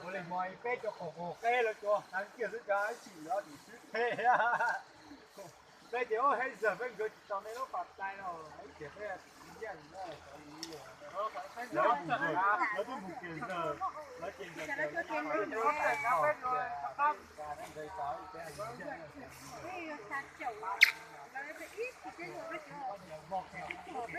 Ua li mo peb cov qaum qaum qeb lawv cov heev kiag xwb, cov ib tsis lov tim xwb peb. Peb tias ub, Hej Zam peb nkawd tsis tau nej lub pas tais no, ib tias peb ib yam li lawv twb mus kiag ntawd, lawv ces nkawd